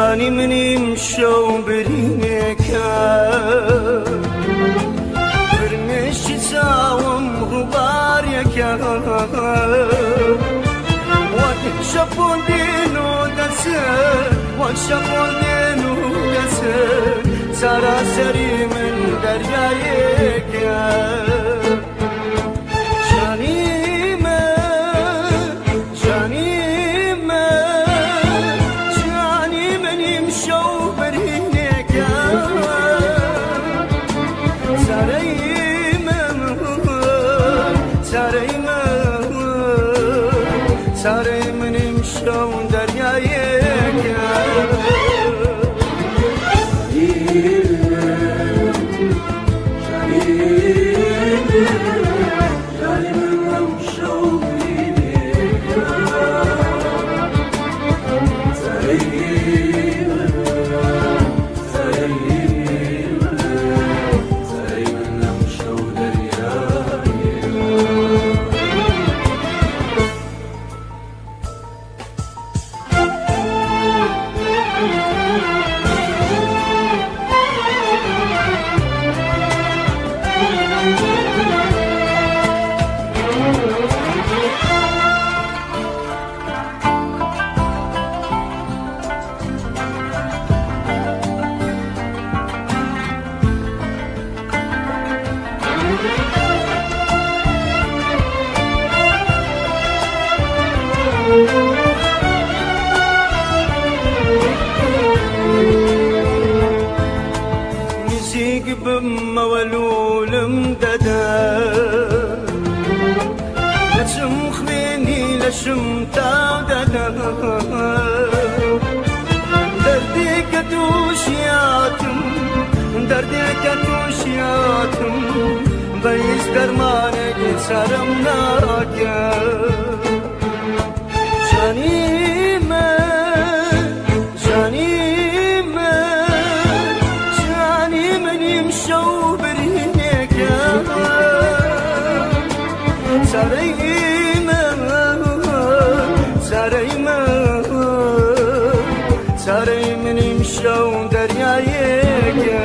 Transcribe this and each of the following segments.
جانی منیم شو برینێکە فرمێشتی چاوم غوبارێکە وەک شەپۆل دێن و دەچن وەک شەپۆل دێن و دەچن سەراسەری من دەریایەکە جانی من جانی من جانی منیم شەو برینێکە چارەی من چارەی من چارەی منیم شەو دەریایەکە نزیک بمەوە لولم دەدا لەچم خوێنی لەشم تاو دەدا دەردێکە تووشیاتم دەردێکە تووشیاتم بە هیچ دەرمانێک چارەم ناکە جانی من جانی من جانی منیم شەو برینێکە چارەی من چارەی من چارەی منیم شەو دەریایەکە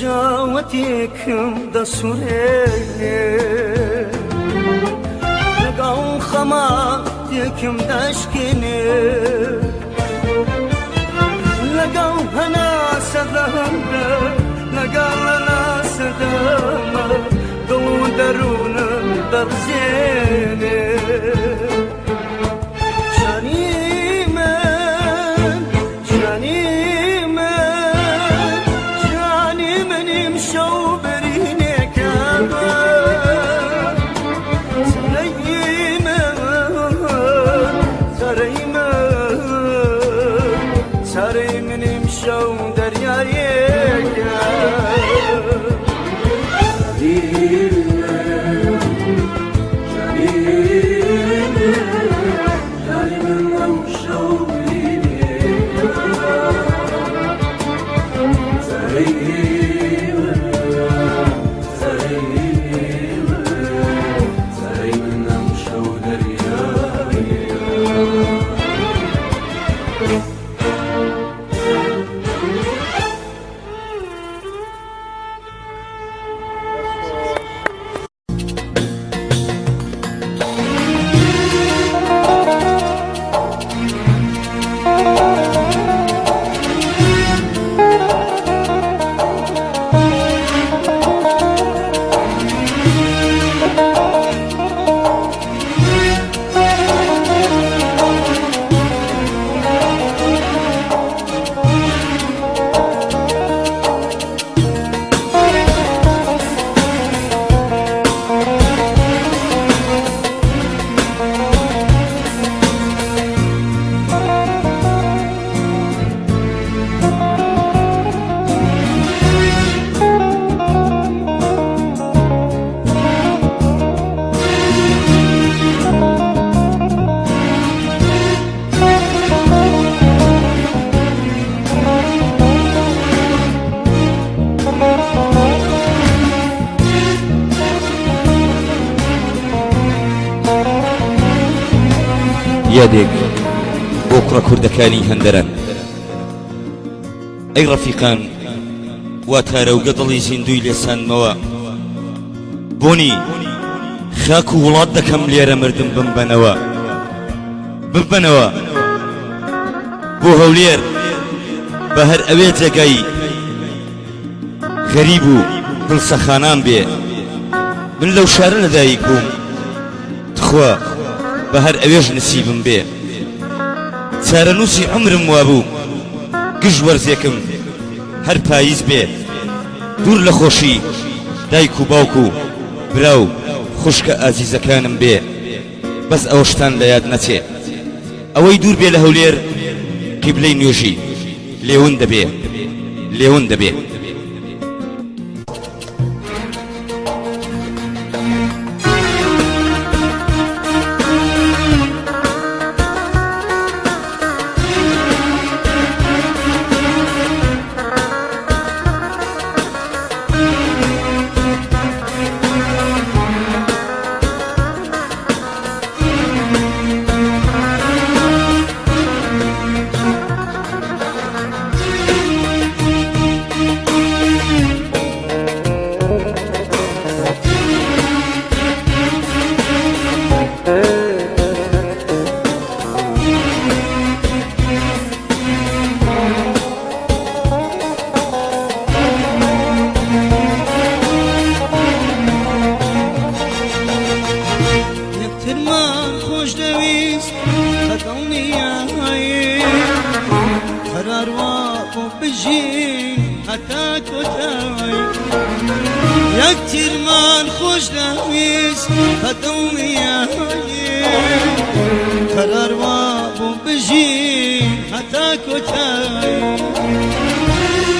جیژاوەتێکم دەسوورێ لەگەڵ خەماتێکم دەشکێنێ لەگەڵ هەناسەدەمە لەگەڵ هەناسەدەمە دڵ و دەروونم دەڕزێنێ جانی من جانی من جانی منیم شەو برینێکە چارەی یادێک بۆ کوڕە کوردەکانی هەندەران. ئەی ڕەفیقان وا تارەوگە دڵی زیندووی لێ ساندمەوە بۆنی خاک و وڵات دەکەم لێرە مردم بمبەنەوە ببەنەوە بۆ هەولێر بە هەر ئەوێ جێگای غەریب و دڵسەخانان بێ من لەو شارە لەدایک بووم تخوا بە هەر ئەوێش نسیبم بێ چارەنووسی عومرم وابوو گژ وەرزێکم هەر پاییز بێ دوور لە خۆشی دایک و باوک و برا و خوشکە ئازیزەکانم بێ بەس ئەوەشتان لە یاد نەچێ ئەوەی دوور بێ لە هەولێر قیبلەی نوێژی لێون دەبێ لێون دەبێ. یەکترمان خۆش دەویست بە دڵنیایی قەرار وا بۆ بژین هەتا کۆتایی یەکترمان خۆش دەویست بە دڵنیایی قەرار وا بۆ بژین هەتا کۆتایی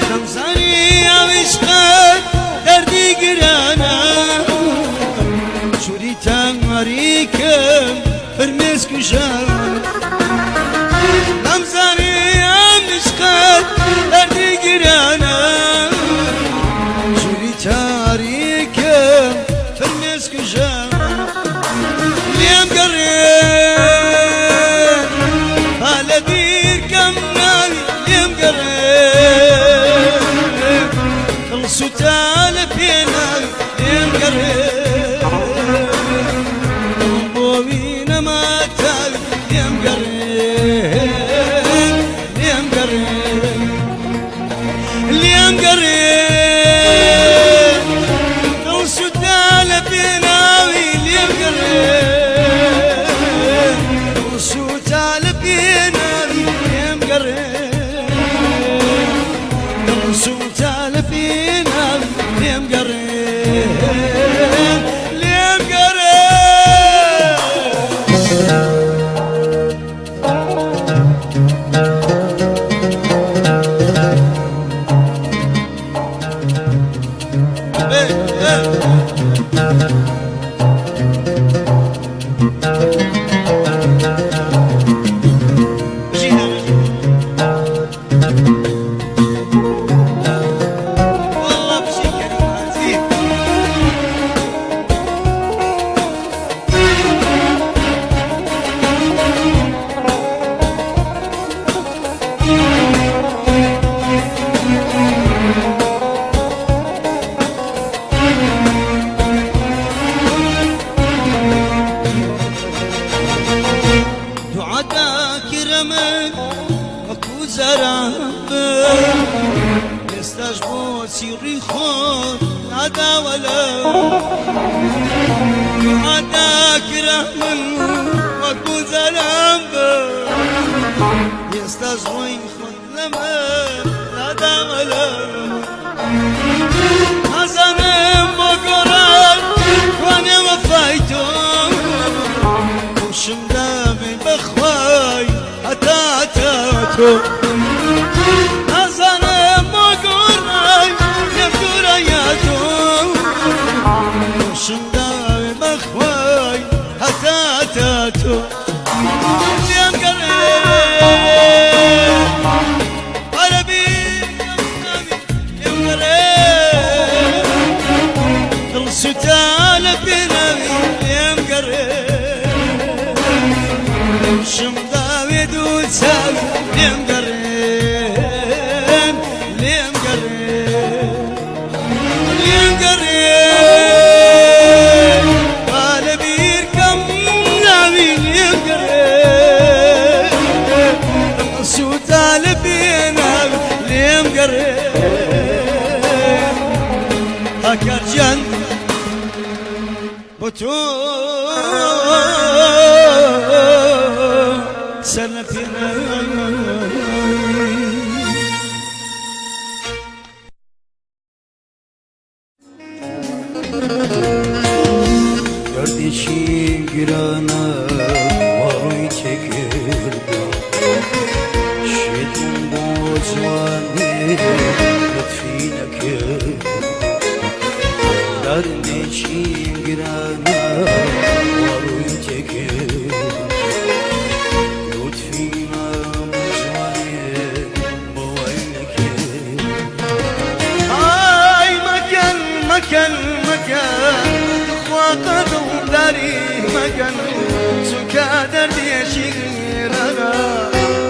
دەمزانی ئەو عیشقە دەردی گرانە چوری تاریکم فرمێسک ژان نەمزانی ئەم عشقە دەردی گرانە چوری تاریکم فرمێسک ژان لێم گەڕێ با لە بیرکەم ناوی لێم گەڕێ دڵ سوتا لە پێناوی لێم گەڕێ دڵم بۆوی نەما تاوی لێم گەڕێ لێم گەڕێ لێم گەڕێ دڵ سوتا لە پێناوی. ئێستاش بۆچی ڕووی خۆت ناداوە لە دوعادا کرا من وەکو جاران بم ئێستاش ڕووی خۆت لە من ناداوە لە نازانم بۆ گۆڕان کوانێ وەفای تۆ خۆشم دابێ بەخوای هەتا تا تۆ نازانم بۆ گۆڕای لێم دوورە یا تۆ خۆشم داوێ بەخوای هەتا تا تۆ لێم گەڕێ عەرەبی لێم گەڕێ دڵ سوتا لە پێناوی لێم گەڕێ خۆشم داوێ دوو چاوی لێم گەڕێ لێم گەڕێ لێم گەڕێ با لەبیر کەم ناوی لێم گەڕێ دڵ سوتا لە پێناوی لێم گەڕێ هاکار گیان بۆ تۆ سەر لە پێناوی. دەردێکی گرانە وا ڕووی تێکردم شێتم بۆ جوانێ لوتفی نەکرد دەردێکی گرانە وا ڕووی تێکردم لوتفی مام جوانێ بۆ وای نەکرد. ئای مەکەن مەکەن مەکەن تخوا قەدڵداری مەکەن چونکە دەردێکی گرانە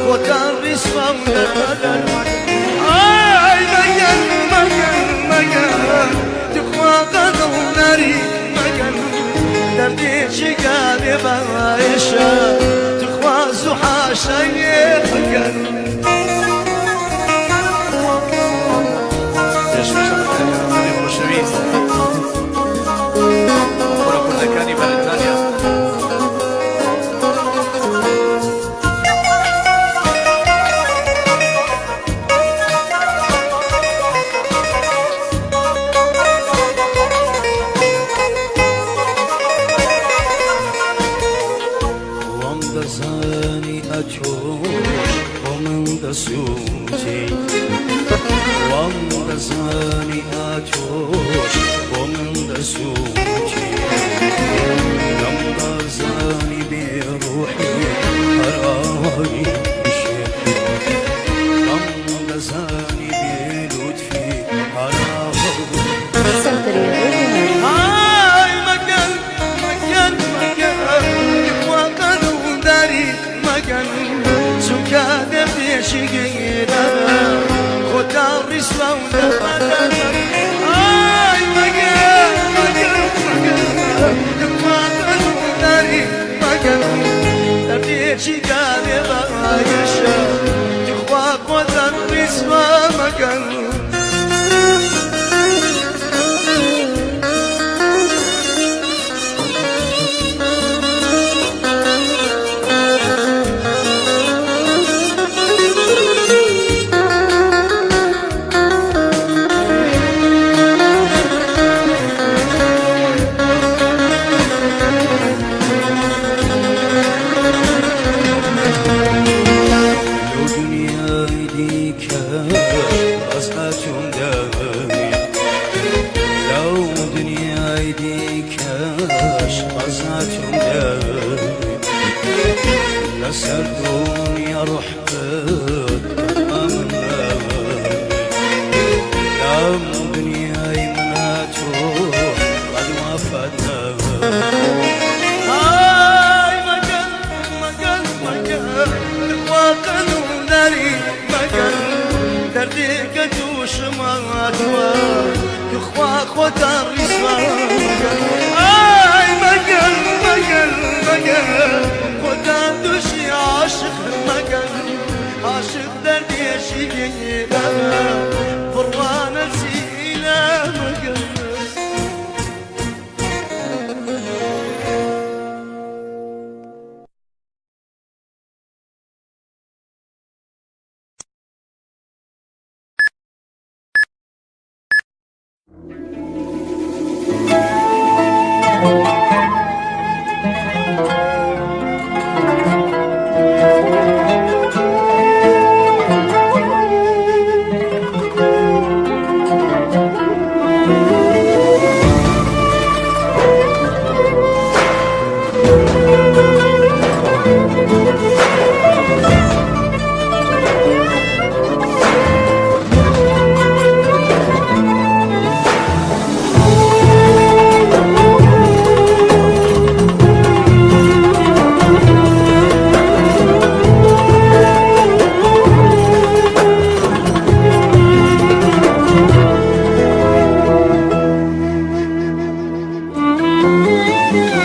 خۆتان ڕیسوا و دەربەدەر مەکەن. ئای مەکەن مەکەن مەکەن تخوا قەدڵداری مەکەن دەردێکی گابێ بایشە تخوا زوو حاشای لێ بکەن. خۆشەویست کوڕە کوردەکانی بەریتانیا. وام دەزانی ئەتۆش بۆ من دەسۆزی. دیکەش ڕەزاتم دەوێ لەسەر دونیا ڕۆح بت ئەمن لەم دنیای منە تۆ قەد وەفات نەبێ. ئای مەگەر مەگەر مەگەر تخوا قەنووناری مەگەر دەردێکە تووشم هاتووە تخوا خۆتان ڕیسوا مەگەر ئای مەگەر مەگەر مەگەر خۆتان تووشی عاشق مەگەر عاشق دەردێشی بێ بڕوانە چیلە مەگەر.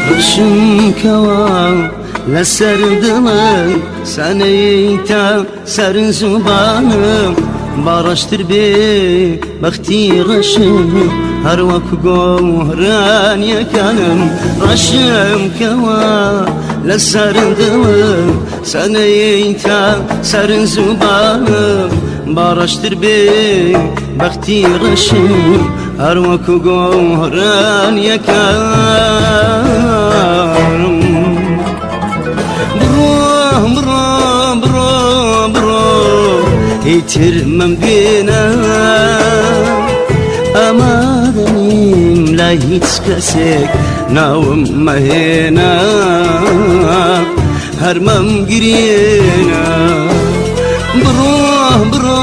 ڕشم کەوە لەسەر دڵم سانەی تا سەر زوبانم با ڕەشتر بێ بەختی ڕەشم هەر وەک گۆرانیەکانم ڕەشم کەوە لەسەر دڵم سانەی تا سەر زوبانم با ڕەشتر بێ بەختی ڕەشم هەر وەک گۆرانیەکانم. بڕۆ بڕۆ بڕۆ بڕۆ ئیتر مەمدوێنە ئامادە نیم لای هیچ کەسێک ناوم مەهێنە هەر مەمگرێنە. بڕۆ بڕۆ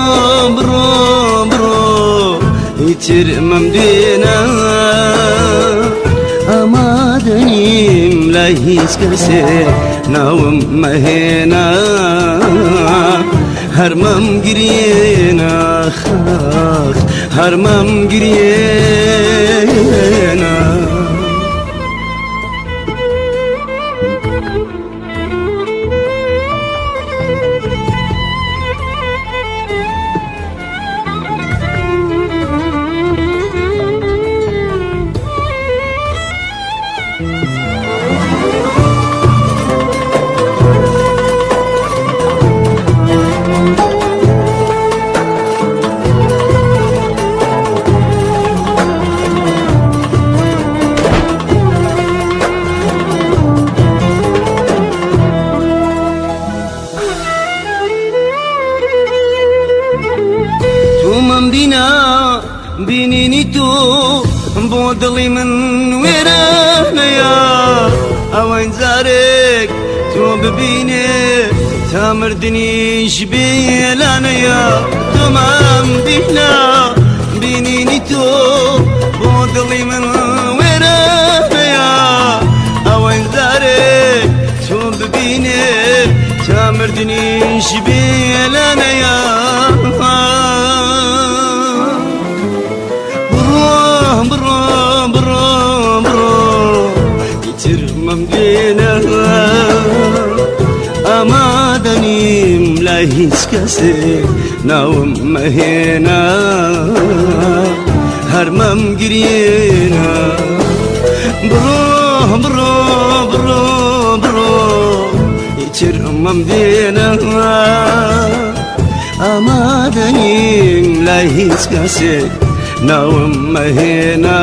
بڕۆ بڕۆ ئیتر مەمدوێنە ئامادە نیم لای هیچ کەسێک ناوم مەهێنە هەر مەمگرێنە خاک هەر مەمگرێنە. تۆمەم بینا بینینی تۆ بۆ دڵی من وێرانەیە ئەوەین جارێک تۆ ببینێ تا مردنیش بێلانەیە. تۆمەم بینا بینینی تۆ بۆ دڵی من وێرانەیە ئەوەین جارێک تۆ ببینێ تا مردنیش بێلانەیە. بڕۆ بڕۆ بڕۆ بڕۆ ئیتر مەمدوێنە ئامادە نیم لای هیچ کەسێک ناوم مەهێنە هەر مەمگرێنە. بڕۆ بڕۆ بڕۆ بڕۆ ئیتر مەمدوێنە ئامادە نیم لای هیچ کەسێک ناوم مەهێنە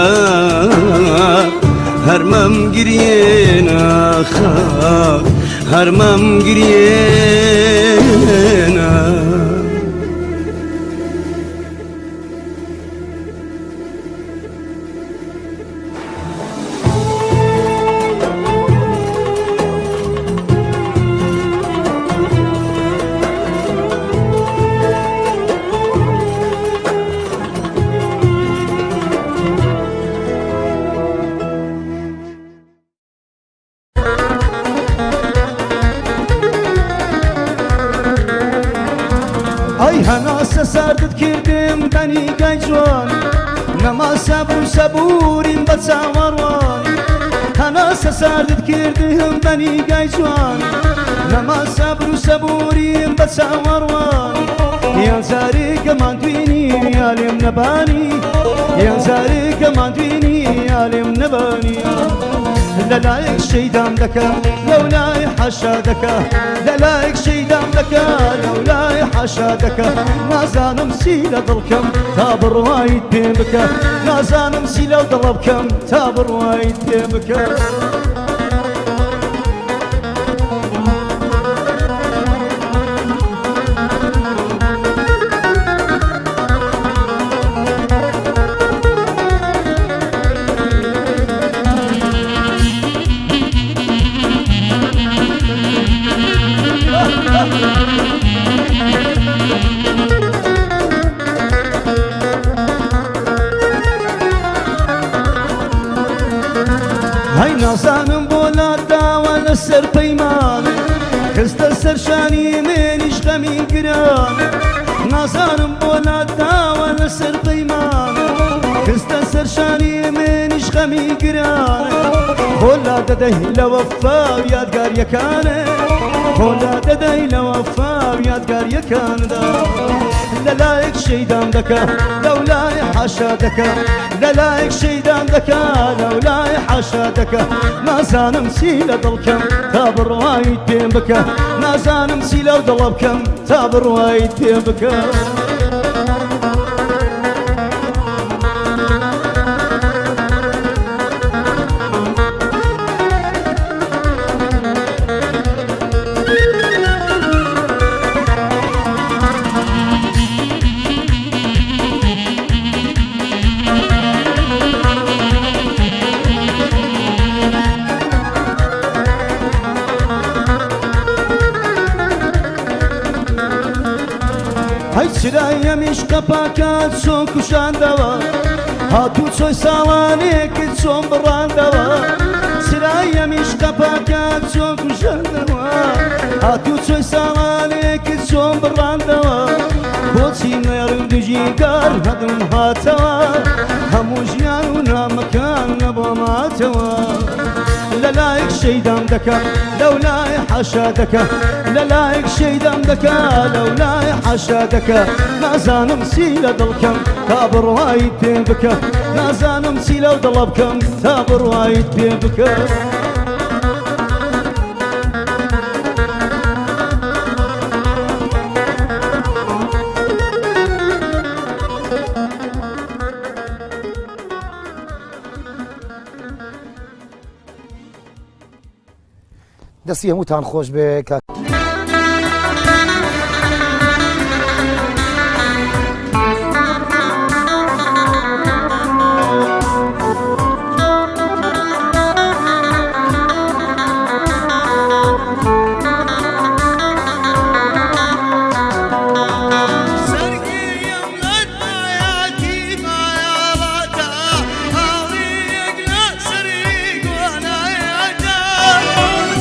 هەر مەمگرێنە خاک هەر مەمگرێنە. خەسە ساردت کردم بە نیگای جوان، نەما سەبر و سەبوریم بە چاوەڕوان. یان جارێکە ماندوینی یا لێم نەبانی، یان جارێکە ماندوینی یا لێم نەبانی. لەلایەک شەیدام دەکا لەولای حەشا دەکا، لەلایەک شەیدام دەکا لەولای حەشا دەکا. نازانم چی لە دڵکەم تا بڕوایت پێ بکە، نازانم چی لەو دڵە بکەم تا بڕوایت پێ بکە. هەی نازانم بۆ لات داوە لەسەر پەیمان، خستە سەر شانی منیش غەمی گران. نازانم بۆ لات داوە لەسەر پەیمان، خستە سەر شانی منیش غەمی گران. خۆ لا دەدەی لە وەفا و یادگاریەکانە، خۆ لا دەدەی لە وەفا و یادگاریەکاندا. لەلایەک شەیدام دەکا لەولای حەشا دەکا، لەلایەک شەیدام دەکا لەولای حەشا دەکا. نازانم چی لە دڵکەم تا بڕوایت پێم بکە، نازانم چی لەو دڵە بکەم تا بڕوایت پێ بکە. هەی چرایەمیش قەپاکات چۆن کوشاندەوە، هاتوو چۆی ساڵانێکت چۆن بڕاندەوە. چرایەمیش قەپاکات چۆن کوشاندەوە، هاتوو چۆی ساڵانێکت چۆن بڕاندەوە. بۆچی نێرم دژیگار هەدم هاتەوە، هەموو ژیان و نامەکان نەبۆ ماتەوە. لەلایەک شەیدام دەکا لەولای حەشا دەکا، لەلایەک شەیدام دەکا لەولای حەشا دەکا. نازانم چی لە دڵکەم تا بڕوایت پێ بکە، نازانم چی لەو دڵە بکەم تا بڕوایت پێ بکە. دەستی هەمووتان خۆش بێ کاک.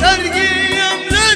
سەرگیم لە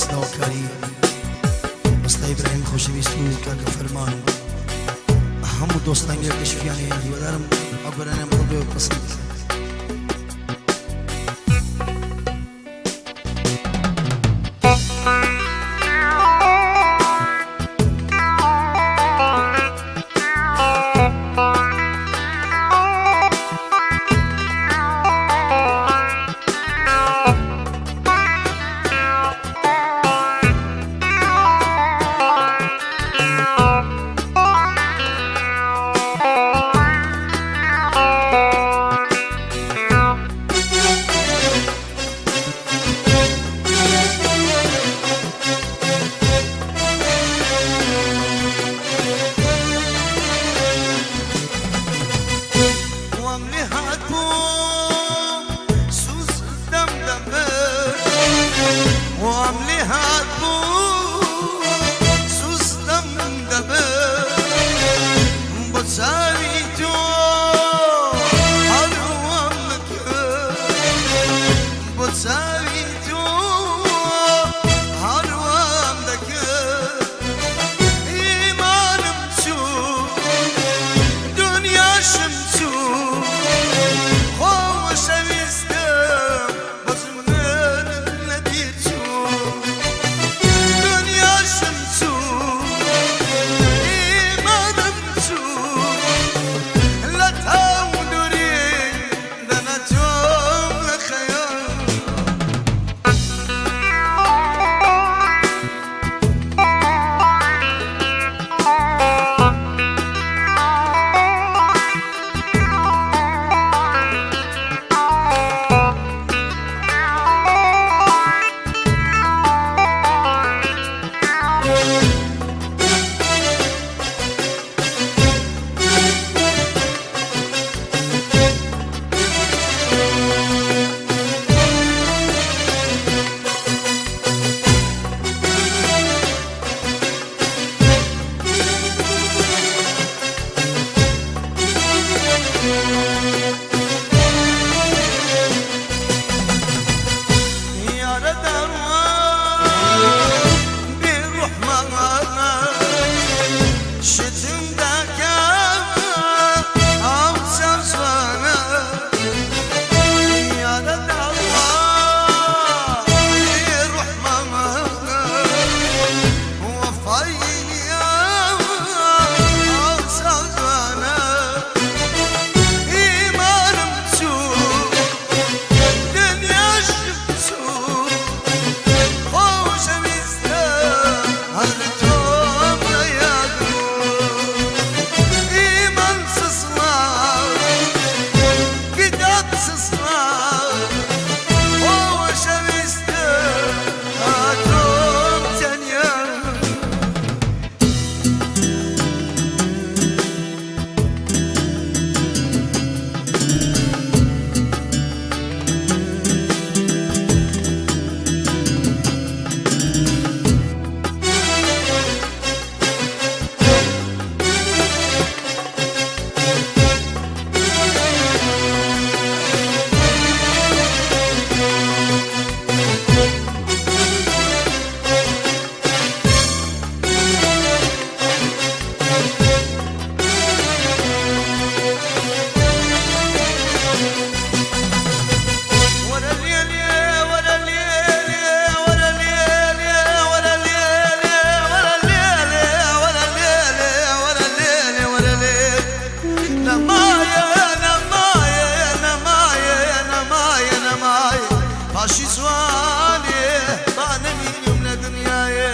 سلاوکاری وەستا ئیبراهیم خۆشەویست و کاکە فەرمان و هەموو دۆستان لێ کەشفیانەیە هیوادارم ئەو گۆرانیان بەدڵ بێ و پەسەند بکەن. وام لێ هاتبوو سوز دەم دەمرد وام لێ هاتبوو سوز دەم دەمرد بۆ چاوی تۆ هەر وام کرد بۆ چاوی تۆ هەر وام دەکرد ئیمانم چوو دنیاشم چوو خۆشەویستم بەس منت لەبیر چوو دنیاشم چوو ئیمانم چوو لە تاو دووری دەنا تۆم لە خەیاڵ. یارە دەڕوا بێ ڕوحمانە شتم داکە ئەو چاو جوانە یارە دەڕوا بێ ڕوحمانە وەفای نییە ئەو چاو جوانە ئیمانم چوو دنیاشم چوو خۆشەویستم هەر تۆم لە یاد بوو ئیمانسızlar kitapsızlar خۆشەویستم هەر تۆم تەنیا. وەرە لێلێ وەرە لێلێ وەرە لێلێ وەرە لێلێ وەرە لێلێ وەرە لێلێ وەرە لێلێ وەرە لێ نەمایە نەمایە نەمایە نەمایە نەمایە پاشی جوانێ با نەبینم لە دنیایێ.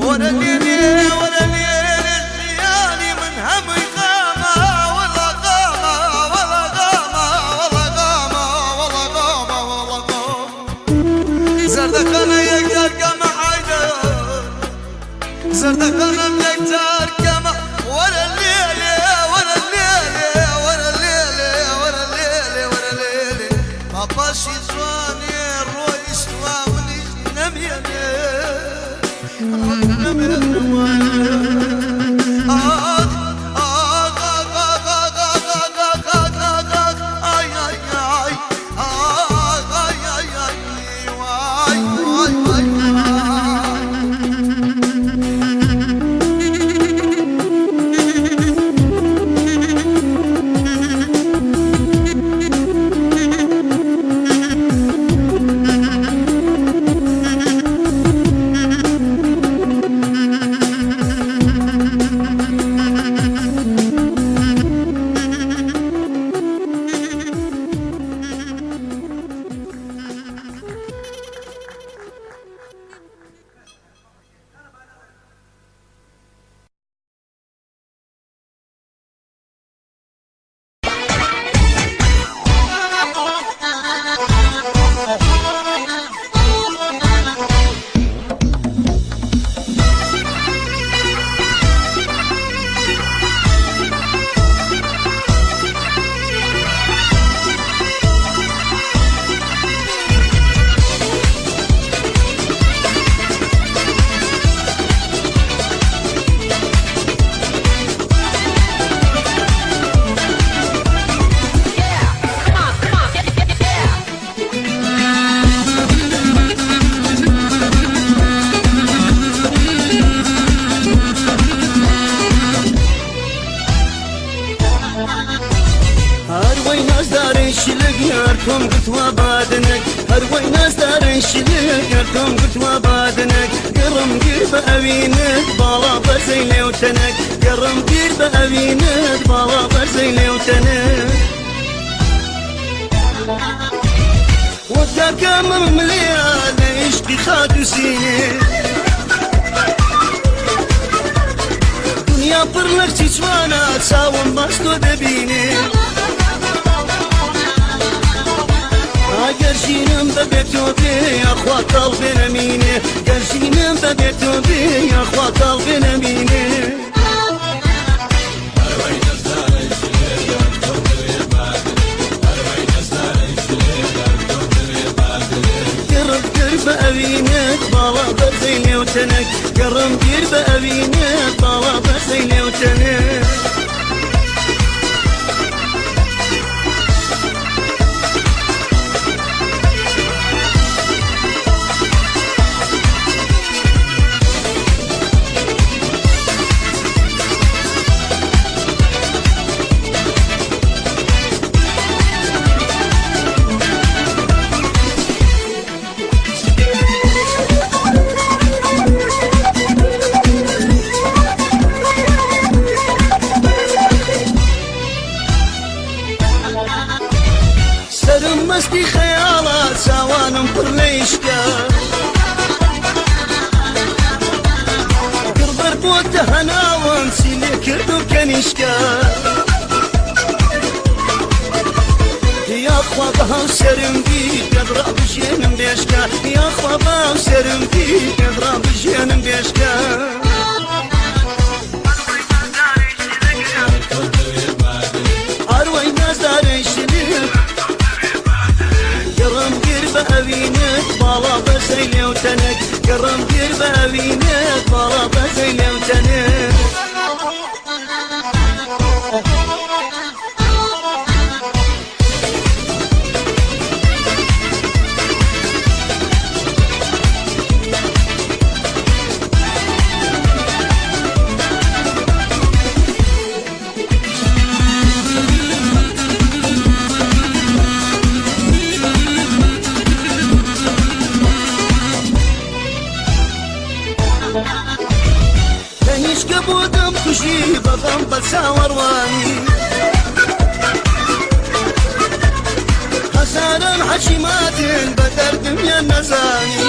وەرە لێلێ وەرە لێلێ. بزانم یەکجار کەمە وەرە لێلێ وەرە لێلێ وەرە لێلێ وەرە لێلێ وەرە لێلێ با پاشی جوانێ ڕۆیشتوە منیش نەمێنێ ئاخ ئاخ ئاخ ئاخ ئاخ ئاخ ئاخ ئاخ ئاخ ئاخ ئای ئای ئای ئاخ ئای ئای ئای وای وای وای وای. هەروەی نازدارەی شلک یار تۆم گوتوە بادنک هەروەی نازدارەی شلک یار تۆم گوتوە بادنک گەڕم گیر بە ئەوینت باڵا بەرزەی لێوتەنەک گەڕم گیر بە ئەوینت باڵا بەرزەی لێوتەنەک وەکەکەمم ملێ لە عیشقی خات و سینێ دنیا پڕ لە کچی جوانە چاوم باش تۆ دەبینێ ئەگەر ژینم بەبێ تۆ بێ یاخوا تاڵ بێ نەمینێ گەر ژینم بەبێ تۆ بێ یاخوا تاڵ بێ نەمینێ گەڕم گیر بە ئەوینت باڵا بەرزەی لێوتەنەک گەڕم گیر بە ئەوینت باڵا بەرزەی لێوتەنەک سەرم مەستی خەیاڵە چاوانم پڕ لە ئیشکە گڕبەر بۆتە هەناوم چی لێ کرد و کەنیشکە یاخوا بە هاوسەرم بی پێت ڕابژێنم بێشکە یاخوا بە هاوسەرم بی پێت ڕابژێنم بێشکە ئەروەی نازدارەی شلک گەڕم گیر بە ئەوینت باڵا بەزەی لێوتەنەک گەڕم گیر بە ئەوینت باڵا بەزەی لێوتەنەک تەنیشکە بۆ دەم کوژی بەغەم بە چاوەڕوانی هەزاران حەشیماتن بە دەردم یان نەزانی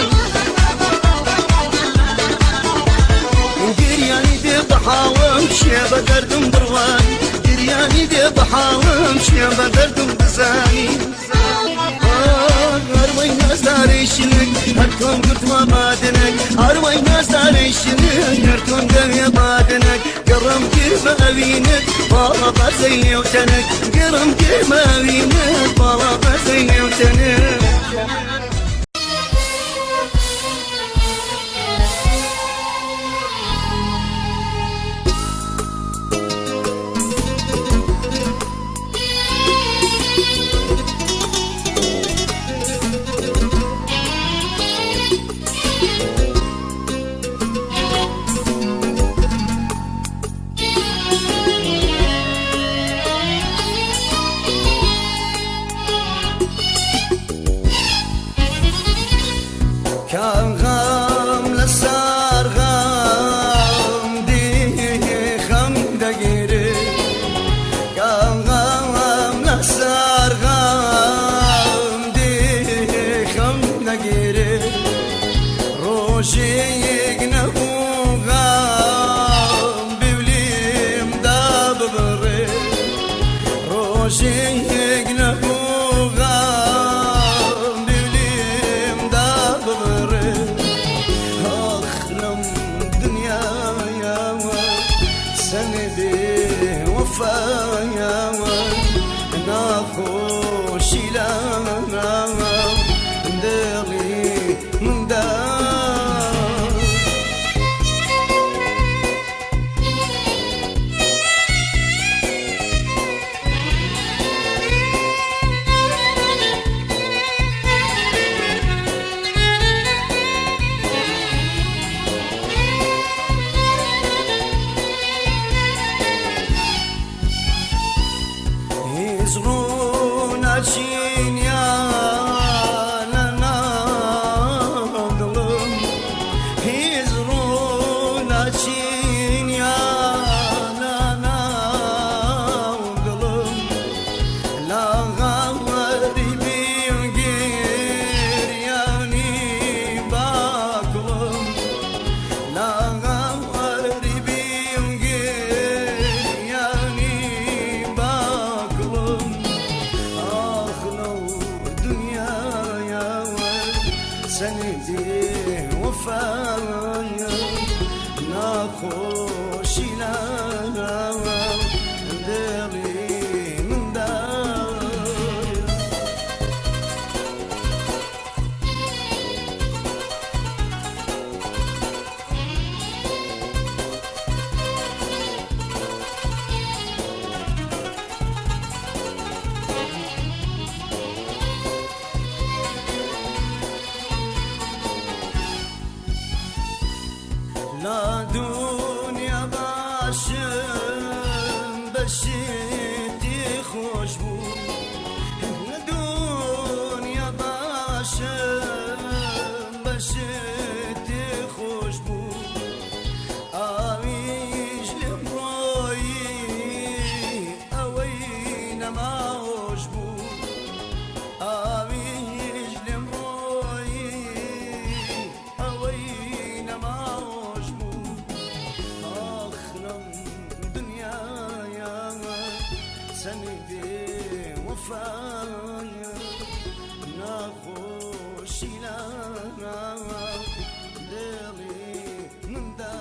گریانی دێ بە حاڵم شێ بە دەردم بڕوانی گریانی دێ بە حاڵم شێ بە دەردم بزانی هەروەی نازدارەی شلک هەر تۆم گرتووە بادنەک ئاروای نازدارەی شنک گەر تۆم دەوێ بادنەک گەڕم کرد بە ئەوینت باڵا بەرزەی نێو تەنک گەڕم کرد بە ئەوینت باڵا بەرزەی نێو تەنک. کام لەسەر غەم دی خەم دەگیرێ کام لەسەر غەم دی خەم دەگیرێ ڕۆژێک نەبوو غەم بیولیم داببڕێ ڕۆژێک نەبوو غەم بیولیم داببڕێ ئاخ لەم دنیایەوە چەند بێوەفایەوە ناخۆشی لەناو دڵی مندا. هیچ ڕووناچین یا لە ناو دڵم هیچ ڕووناچین یا لە ناو دڵم لە غەریبی و گریانی باکڵم لە غەریبی و گریانی باکڵم ئاخ لەو دنیایەوە چەند بێوەفایە ناخۆشی لەناو دڵی مندایە. لە دنیا باشم بە شتی خۆش بوو لە دنیا باشم بە شتی خۆش بوو ئاویش لێم ڕۆیی ئەوەی نەماوش بوو ئاویش لێم ڕۆیی ئەوەی نەماوش بوو ئاخ لەم دنیایە چەند بێوەفایە ناخۆشی لەناو دڵی مندا.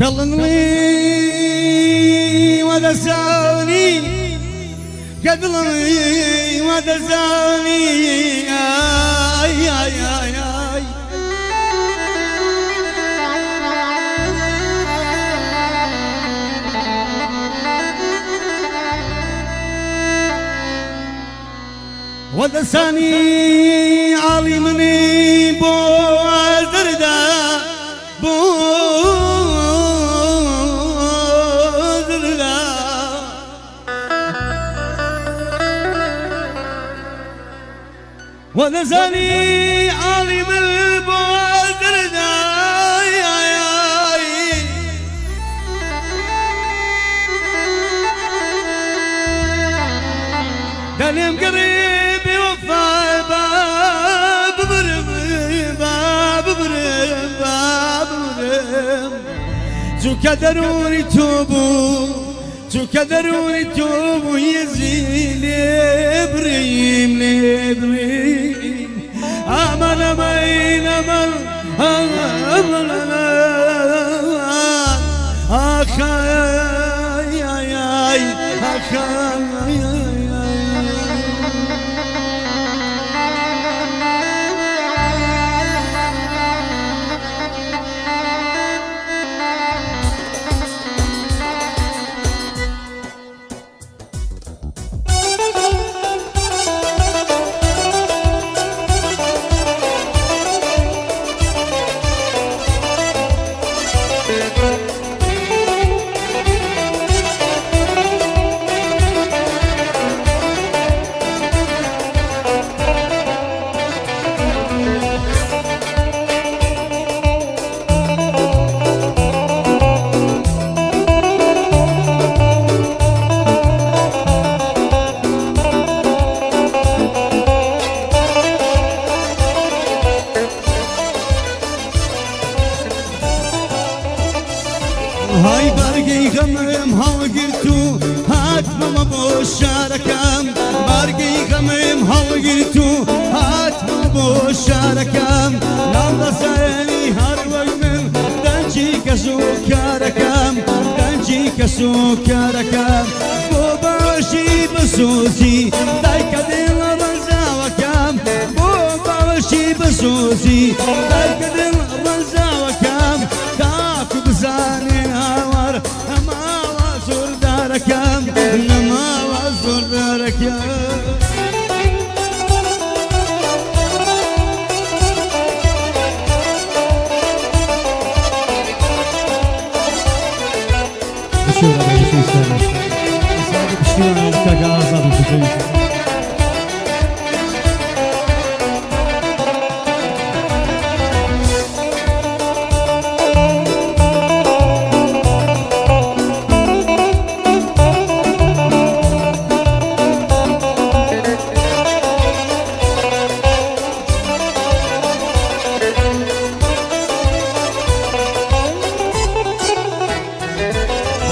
دڵنڵی وەدەزانی کە دڵنڵی وەدەزانی ئای ئای ئای ئای وەدەزانی عاڵی منی بۆ دەردا بۆ دەردا وەدەزانی عاڵی من بۆ دەردا دەلێم گەڕێ بێوەفا با بمرم با بمرم با بمرم چونکە دەروونی تۆ بوو چونکە دەروونی تۆ بوو یەزی لێ بڕیم لێ بڕیم ئامان ئەمەین ئەمان ئەمان ئاخ ئای ئای ئای ئاخ ئای ئای های بارگەی غەمم هەڵگرت و هاتمەوە بۆ شارەکەم بارگەی غەمم هەڵگرت و هاتمەوە بۆ شارەکەم ناو دەزانی هەر وەک من دەنگی کەس و کارەکەم دەنگی کەس و کارەکەم بۆ باشی بەسۆزی دایکە دڵ ڕەنجاوەکەم بۆ باوەشی بەسۆزی دایکە دڵ ڕەنجاوەکەم تاکو بزانێ هاوار نەماوە زۆردارەکەم نەماوە زۆردارەکەم کاکە ئازاد و خۆشەویست.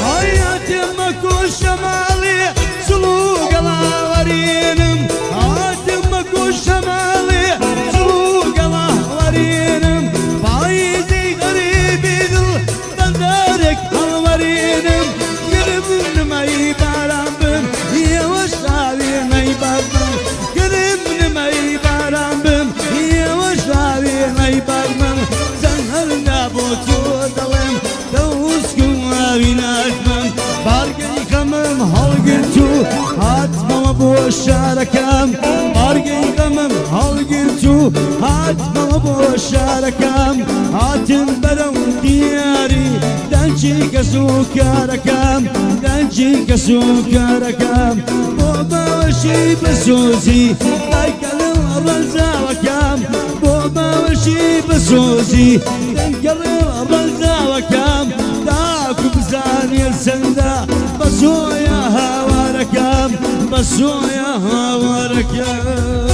هاتم مەکوشە ماڵێ چڵ و گەڵاوەرینم هاتم مەکوشە ماڵێ چڵ و گەڵاوەرینم پاییزی غەریبی دڵ بەندارێک هەڵوەرینم گرم نمەی باران بم ئێوەش ئاوێنەی بەرمم گرم نمەی باران بم ئێوەش ئاوێنەی بەرمم چەند هەردا بۆ تۆ دەڵێم دەوسک و ئاوی ناکمم بارگەی غەمم هەڵگرت و هاتمەوە بۆ شارەکەم بارگەی غەمم هەڵگرت و هاتمەوە بۆ شارەکەم هاتم بەرەو دیاری دەنگی کەس و کارەکەم دەنگی کەس و کارەکەم بۆ باوەشی بەسۆزی دایکە دڵ ڕەنجاوەکەم بۆ باوەشی بەسۆزی دەنگە دڵ ڕەنجاوەکەم تاکو بزانێ چەندە بەسۆیە هاوارەکەم بەسۆیە هاوارەکەم.